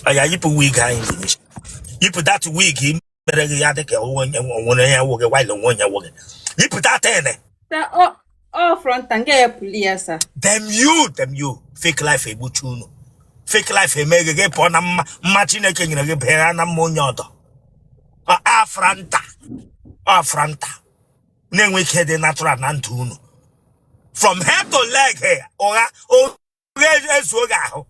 Aya, yipụ wig anyị dị, yipụ that wig i mere gị ya dịka onwe onwe ya wụ gị while onwe onye wụ gị. Yipụ that thing. Sir, ọ frontal nke ya pụli ya, sir. Damn you, damn you. Fake life egbucha unu. Fake life eme gị gị pụọ na mma mma Chineke nyere gị bịara na mma onye ọdọ. Ọ afranta. Afranta. Na-enwe ike dị natural na ndụ unu. From head to leg, ụgha ụgha ezuo gị ahụ.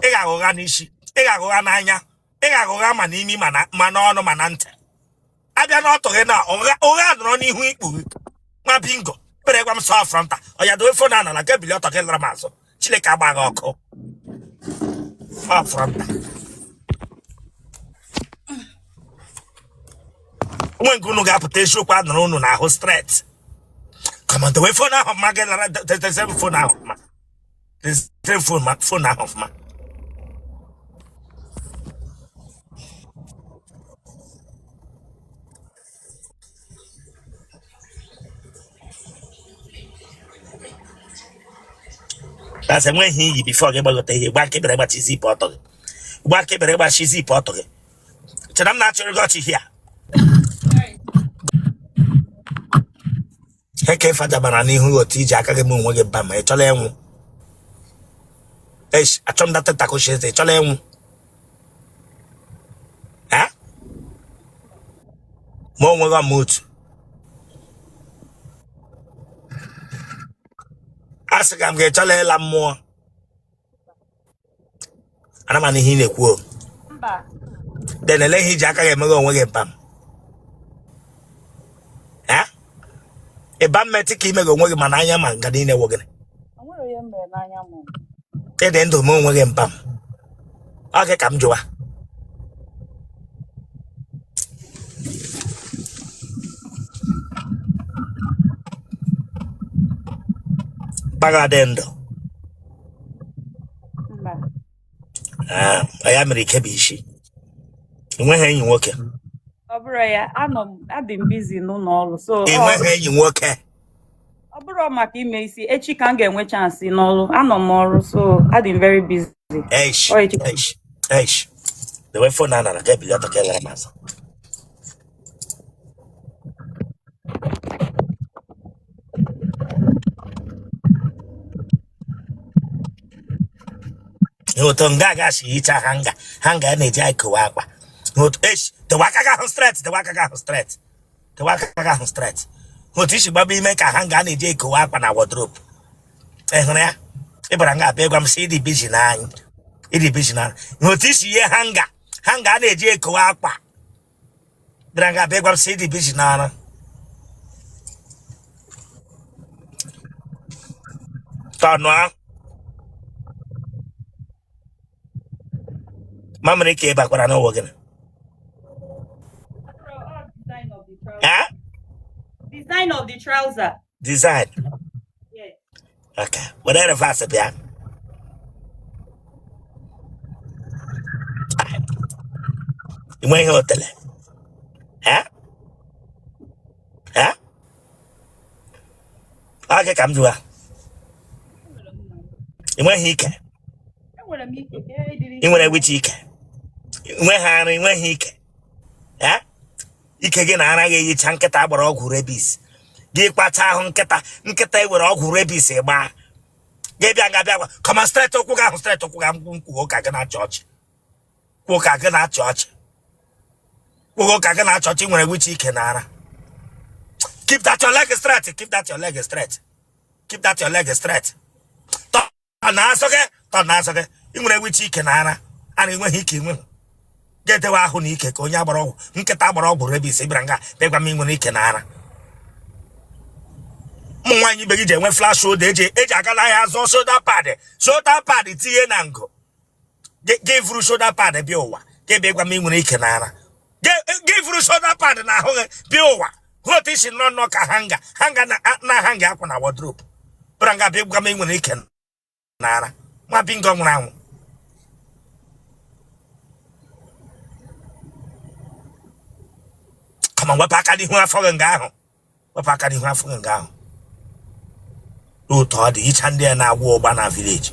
Ị ga-agha ụgha n'isi, ị ga-agha ụgha n'anya, ị ga-agha ụgha ma n'imi ma n'ọnụ ma na ntị. Abịa n'ọtụ gị na ụgha ụgha nọrọ n'ihu ikpu gị. Nwa bingo, bere gwa m sọ frontal. Ọ ya dowe phone anala ka ebili ọtọ gị lara m azụ. Chineke agba gị ọkụ. Ọ frontal. Onwe nke unu ga-apụta eziokwu anọrọ unu n'ahụ straight. Come on, dowe phone ahụ ma gị lara deze phone ahụ ma. Deze phone ma phone ahụ ọfụma. That's enweghị iyi before gị gbagote ihe gba nke bịara ịgbachi zip ọtọ gị gba nke bịara ịgbachi zip ọtọ gị chere m na-achịrị gị ọchị hia eke fada bara n'ihu gị otu iji aka gị mee onwe gị ba ma ị chọrọ ịnwụ. Eish, achọ m data takoshi eze, ị chọrọ ịnwụ. Eh? Ma onwe gị ọma otu a sị ka m gị chọrọ ịla mmụọ. Ana m anụ ihe ị na-ekwu o. Mba. Then ele ihe iji aka gị emeghe onwe gị mpam. Eh? Ịba mmetụ ka imeghe onwe gị ma n'anya ma nga niile wụ gịnị? O nwere ihe m mere n'anya m. Ị dị ndụ mee onwe gị mpam. Ọ gị ka m jụwa. Mpa gị dị ndụ. Mba. Ah, ọ ya mere ike bụ isi. Ị nweghị enyi nwoke. Ọ bụrụ ya, anọ m adị m busy n'ụlọ ọrụ so Ị ọ nweghị enyi nwoke. ọ bụrụ maka ime isi echi ka m ga-enwe chance n'ọrụ anọ m ọrụ so adị m very busy. Eish, Ọ echi. Eish, eish. Dewe phone a nara ka ebili ọtọ ka elere m azụ. Otu nga aga si hicha hanger hanger a na-eji ekowe akwa. Otu eish, dewe aka gị ahụ straight, dewe aka gị ahụ straight. Dewe aka gị ahụ straight. Otu isi gbaba ime ka hanger a na-eji ekowe akwa na wardrobe. Ị hụrụ ya? Ị bara nga abịa ịgwa m sị ịdị busy na anyị. Ịdị busy na anyị. Otu isi ihe hanger hanger a na-eji ekowe akwa. Bịara nga abịa ịgwa m sị ịdị busy n'ọrụ. Tọnụ ahụ. Mamịrị ka ị bakwara n'ụwa gịnị? Eh? Design of the trouser. Design. Yeah. Okay. Were reverse bịa. Ị nweghị otele. Eh? Eh? Ọ gị ka m jụwa. Ị nweghị ike. Enwere m ike ka e dịrị Ị nwere which ike. Ị nweghị ara, ị nweghị ike. Eh? Ike gị na ara gị eyicha nkịta agbara ọgwụ rabies. Gị kpacha ahụ nkịta nkịta ewere ọgwụ rabies gbaa. Gị bịa nga bịa gwa come on straight ụkwụ gị ahụ straight ụkwụ gị ahụ kwuo ka gị na-achị ọchị. Kwuo ka gị na-achị ọchị. Kwuo ka gị na-achị ọchị nwere which ike na ara. Keep that your leg straight. Keep that your leg straight. Keep that your leg straight. Tọ na azụ gị, tọ na azụ gị. Ị nwere which ike na ara. Ara enweghị ike enweghị. Ga-edewe ahụ na ike ka onye agbara ọgwụ nkịta agbara ọgwụ rabies bịara nga bịa gwa m ị nwere ike na ara. Ụmụ nwaanyị ibe gị ji enwe flat shoulder eji eji aga n'ahịa zụọ shoulder pad shoulder pad tinye na ngụ. Gị vuru shoulder pad bịa ụwa gị bịa gwa m ị nwere ike na ara. Gị vuru shoulder pad na ahụ gị bịa ụwa hụ otu isi nọ nnọọ ka hanger hanger na hanger akwa na wardrobe bịara nga bịa gwa m ị nwere ike na ara. Nwa bingo nwụrụ anwụ. Kama wepụ aka n'ihu afọ gị nga ahụ, wepụ aka n'ihu afọ gị nga ahụ. Otu ọ dị icha ndị a na-agwọ ụgba na village.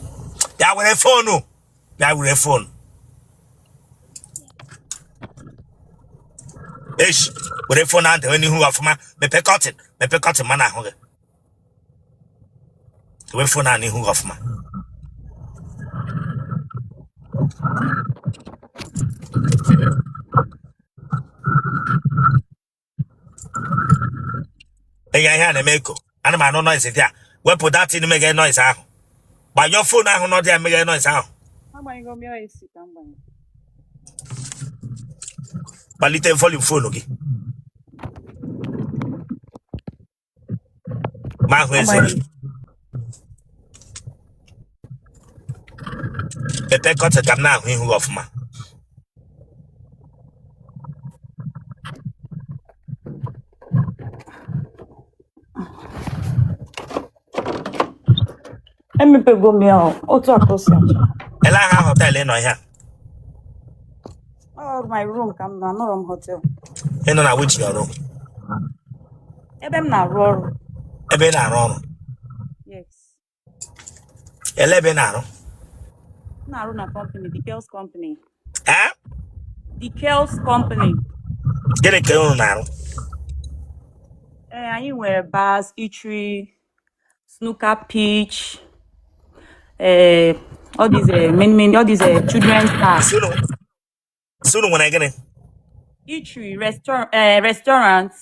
Bịa were phone, bịa were phone. Echi were phone ahụ dewe n'ihu gị ọfụma. Mepee curtain, mepee curtain ma na-ahụ gị. Dewe phone ahụ n'ihu gị ọfụma. Enye ihe a na-eme echo. Ana m anụ noise dị a. Wepụ that thing mege noise ahụ. Gbanyụọ phone ahụ nọ dị ya mege noise ahụ. Agbanyego m ya esi ka m gbanye. Gbalite volume phone gị. Ma ahụ eze gị. Mepee curtain ka m na-ahụ ihu gị ọfụma. Emepego m ya o. Otu a ka o si acha. Ele aha hotel ị nọ ihe a? Ọ my room ka m nọ, anọrọ m hotel. Ị nọ na which your room? Ebe m na-arụ ọrụ. Ebe ị na-arụ ọrụ? Yes. Ele ebe ị na-arụ? M na-arụ na company, The Girls Company. Eh? The Girls Company. Gịnị ka unu na-arụ? Ee, anyị nwere bars, eatery, snooker pitch, all these many many all these children's park. Sị unu nwere gịnị? Eatery, restaurant,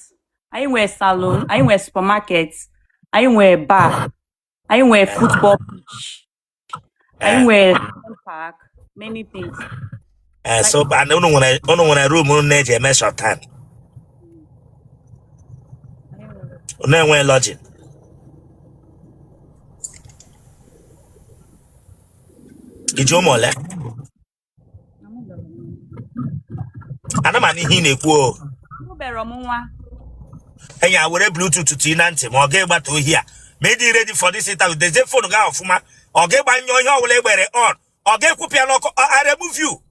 anyị nwere salon, anyị nwere supermarket, anyị nwere bar, anyị nwere football pitch, anyị nwere park, many things. So and unu nwere room unu na-eji eme short time? Unu enwe lodging? I ji ụmụ ole? Ana m anụ ihe ị na-ekwu o. Amụbero m nwa. Enyi a were bluetooth tii na ntị ma ọ ga-ịgbata ohi a ma ị dị ready for this interview. Dezie phone gị ọfụma. Ọ ga-ịgbanyụ ihe ọbụla egbere on. Ọ ga-ekwupịa n'ọkụ. I remove you.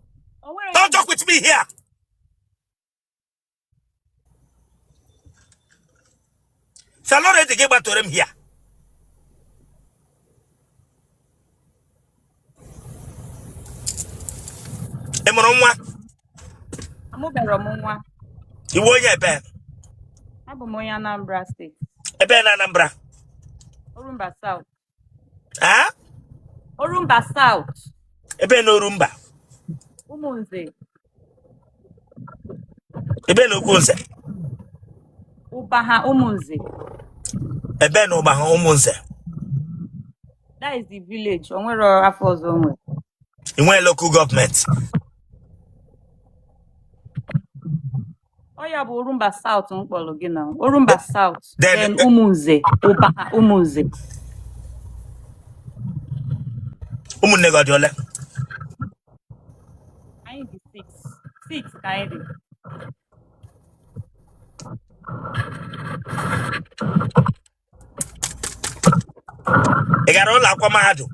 O nwere. Don't talk with me here. If you're not ready, gị gbatore m here. Ị mụrụ nwa? Amụbero m nwa. Ị wụ onye ebe? Abụ m onye Anambra State. Ebe na Anambra? Orumba South. Ah? Orumba South. Ebe na Orumba? Ụmụnze. Ebe na Ukwunze? Ụbaha Ụmụnze. Ebe na Ụbaha Ụmụnze? That is the village. O nwere afa ọzọ o nwere. Ị nwere local government? Ọ ya bụ Orumba South m kpọrọ gị na Orumba South. Then Then Ụmụnze, Ụbaha Ụmụnze. Ụmụnne gị ọ dị ole? Anyị dị six. Six ka anyị dị. Ị gara ụlọ akwụkwọ mahadum?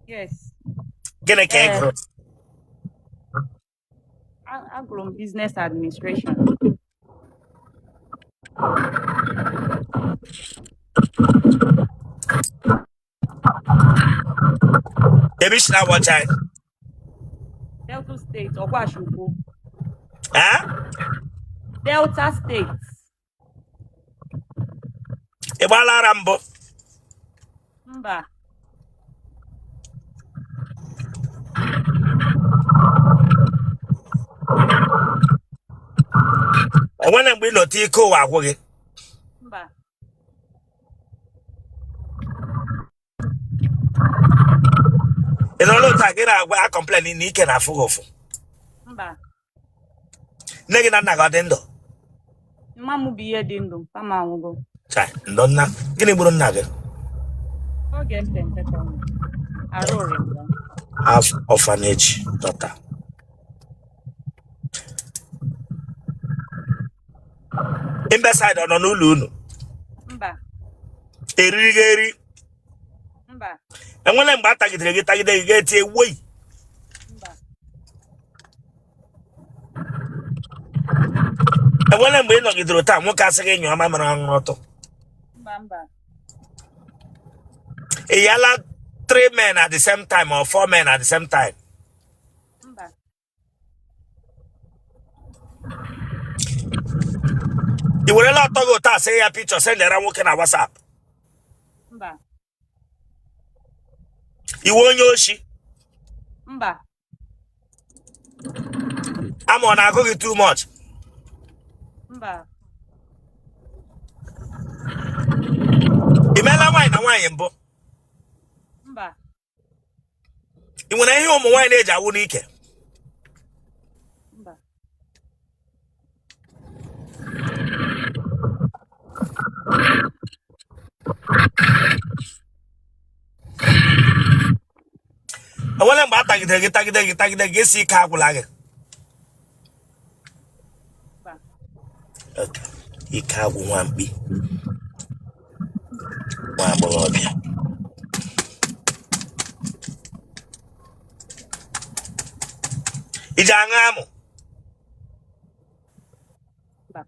Yes. Gịnị ka ị Ee, gụrụ? Agụrụ m business administration. Ebe i si na-watch anyị? Delta State, Ogwashi-Ukwu. Eh? Delta State. Ị gbaala ara mbụ? Mba. Enwere mgbe ị nọta ike ụwa agwụ gị? Mba. Ị nọrọ otu a gị na-agwa a-complain na ike na-afụ gị ụfụ? Mba. Nne gị na nna gị ọ dị ndụ? Mma m bụ ihe dị ndụ, mpa m anwụgo. Chai, ndo nna. Gịnị gburu nna gị? Oge m pe mpe ka ọ nwụrụ. Arụ rịa ya. Half orphanage daughter. Imbecide ọ nọ n'ụlọ unu? Mba. Eriri gị eri? Mba. Enwere mgbe a tagidere gị tagide gị ga-etie wei? Mba. Enwere mgbe ị nọgidere taa nwoke asị gị nyụọ mamịrị ọṅụrụ ụtụ? Mba, mba. Ị yala three men at the same time or four men at the same time? Mba. I werela ọtọ gị otu a see ya picture sendera nwoke na WhatsApp? Mba. Ị wụ onye oshi? Mba. Ama ọ na-agụ gị too much? Mba. Ị meela nwaanyị na nwaanyị mbụ? Mba. Ị nwere ihe ụmụ nwaanyị na-eji awụ n'ike? Mba. Enwere mgbe a tagidere gị, tagide gị, tagide gị, sị ike agwụla gị? Mba. Okay. Ike agwụ nwa mkpi, nwa agbọghọbịa. I ji aṅụ amụ? Mba.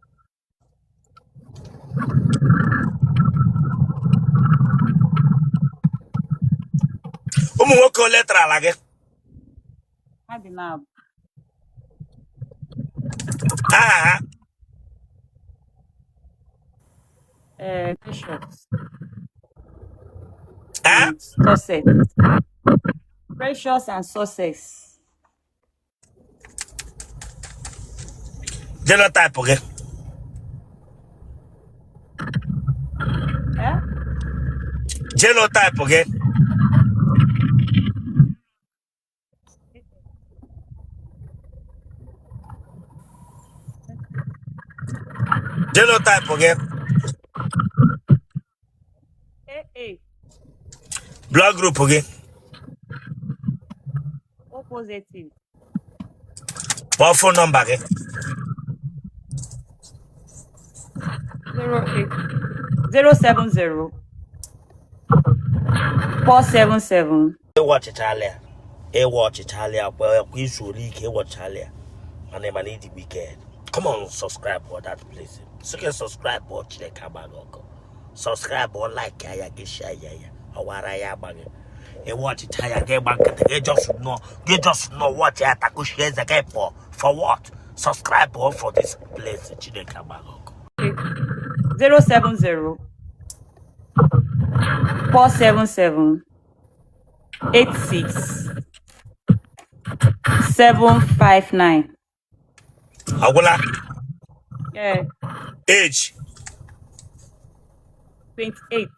Ụmụ nwoke ole tara ala gị? Ha dị naabọ. Aha ha? Ee, Precious Eh? and Success. Precious and Success. Genotype gị? Eh? Genotype gị? Genotype gị? AA. Blood group gị? O positive. Kpọọ phone number gị. 08 070 477. Ịwatchichala ya, ịwatchichala ya kwa kwa izu ole ike ịwatchichala ya, mana ị dị wicked. Come on, subscribe for that place. Sị gị subscribe ọ, Chineke agba gị ọkụ. Subscribe ọ, like ya, gị share ya, ya ọwara ya agba gị. Ịwatchicha ya, gị gba nkịtị, gị just nọ, gị just nọ watch ya, takushie eze gị pụọ. For what? Subscribe ọ for this place. Chineke agba gị ọkụ. 070 477 86 759. Agwụla? Yeah. Age? 28.